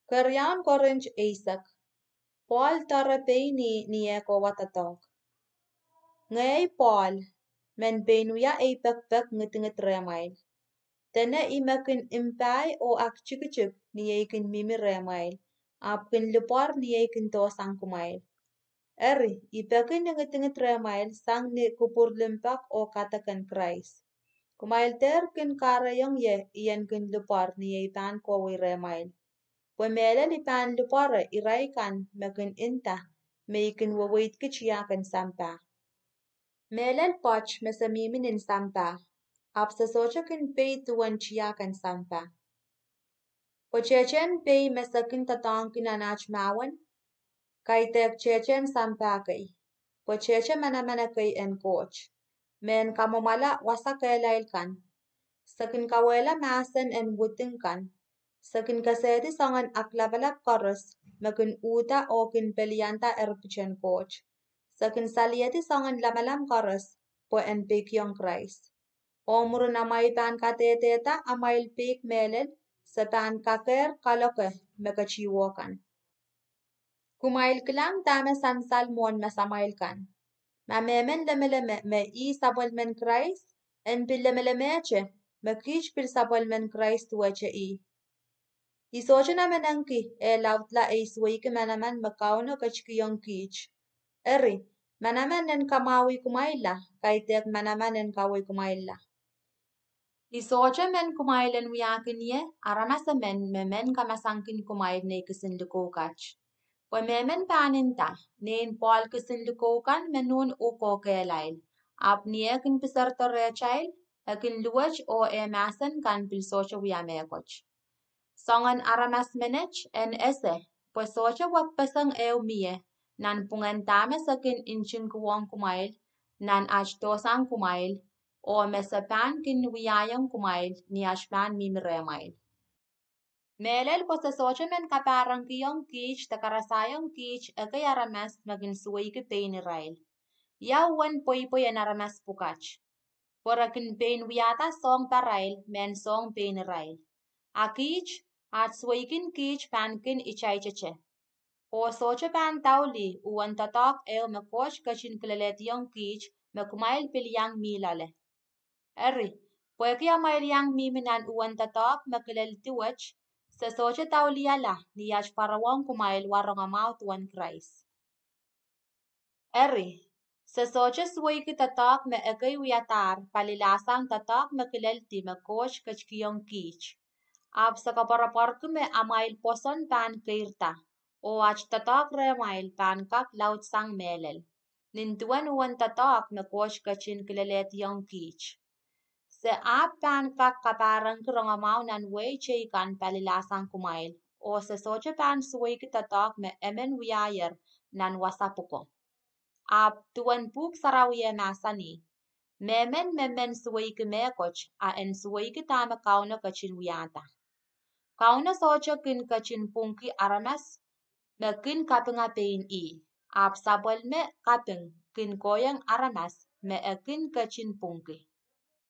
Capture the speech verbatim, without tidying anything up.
Keriaun Korint eisek. Pohl doare pein ih ni eh kohwa doadoahk. Ngehi Pohl, men pein wia ei pekpek ngidingid rehmwail. Dene I me kin mpah oh aktikitik ni ei kin mihmi rehmwail, ahpw kin lipwoar ni ei kin dohsang kumwail. Eri, I peki ni ngidingid rehmwail sang ni kupwur limpoak oh kadek en Krais. Kumwail dehr kin kahrehiong ie I en kin lipwoar ni ei pahn kohwei rehmwail. Pwe mehlel I pahn lipwoare irail kan me kin nda me I kin weweidki tiahk en sampah. Mehlel pwoat me se mihmi nin sampah, ahpw se sohte kin pei duwen tiahk en sampah. Pwe tehtehn pei me se kin doadoahngki nan aht mahwen, kaidehk tehtehn sampah kei. Pwe tehte manaman ekei en Koht, mehn kamwomwala wasa kehlail kan. Se kin kawehla mahsen en widing kan. Se kin kesehdi soangen aklapalap koaros me kin uhda oh kin pelianda eripit en Koht. Se kin saliedi soangen lamalam koaros pwe en peikiong Krais. Oh mwurin amwail pahn kadehdehda amwail peik mehlel, se pahn kakehr kaloke me ketiwo kan. Kumwail kilang dahme sansal mwohn masamwail kan. Ma mehmen lemeleme me ih sapwellimen Krais, en pil lemelemehte me kiht pil sapwellimen Krais duwehte ih. I sohte namenengki eh laudla ei suweiki manaman me Kauno ketikihong kiht. Eri, manaman en kamwahwih kumwailla, kaidehk manaman en kawei kumwailla. I sohte men kumwail en wiahkin ie aramas emen me men kamasangkin kumwail nei kisin likou kat. Pwe mehmen pahn nda, nein Pohl kisin likou kan me nohn uhk oh kehlail, ahpw ni eh kin piserdo rehtail, e kin luwet oh eh mahsen kan pil sohte wia mehkot. Soangen aramas menet en ese pwe sohte wekpeseng ehu mie nanpwungen dahme se kin ntingkiwohng kumwail nan aht dohsang kumwail, oh me se pahn kin wiahiong kumwail ni aht pahn mihmi rehmwail. Mehlel pwe se sohte men kapahrengkihong kiht de karasaiong kiht ekei aramas me kin suweiki pein irail. Ia uwen pweipwei en aramas pwukat? Pwe re kin pein wiahda soahng parail mehn soahng pein irail. A kiht, aht suweikin kiht pahn kin itaitete. Oh sohte pahn daulih uwen doadoahk ehu me Koht ketin kilelehdiong kiht me kumwail pil iang mih loale. Eri, pwehki amwail iang mihmi nan uwen doadoahk me kileldi wet, se sohte daulihala ni aht pwarowohng kumwail wa rongamwahu duwen Krais. Eri, se sohte suweiki doadoahk me ekei wiadahr palilahsang doadoahk me kileldi me Koht ketikihong kiht. Ahpw se koapworopworki me amwail pwoson pahn keirda, oh aht doadoahk rehmwail pahn kak laudsang mehlel, nin duwen uwen doadoahk me Koht ketin kilelehdiong kiht. Se ahpw pahn kak kapahrengki rongamwahu nan wehi teikan palilahsang kumwail, oh se sohte pahn suweiki doadoahk me emen wiahier nan wasa pwuko. Ahpw duwen Pwuhk Sarawi e mahsanih, mehmen me men suweiki mehkot, a en suweiki dahme Kauno ketin wiahda. Kauno sohte kin ketin pwungki aramas me kin kapinga pein ih, ahpw sapwellime kaping kin kohieng aramas me e kin ketin pwungki.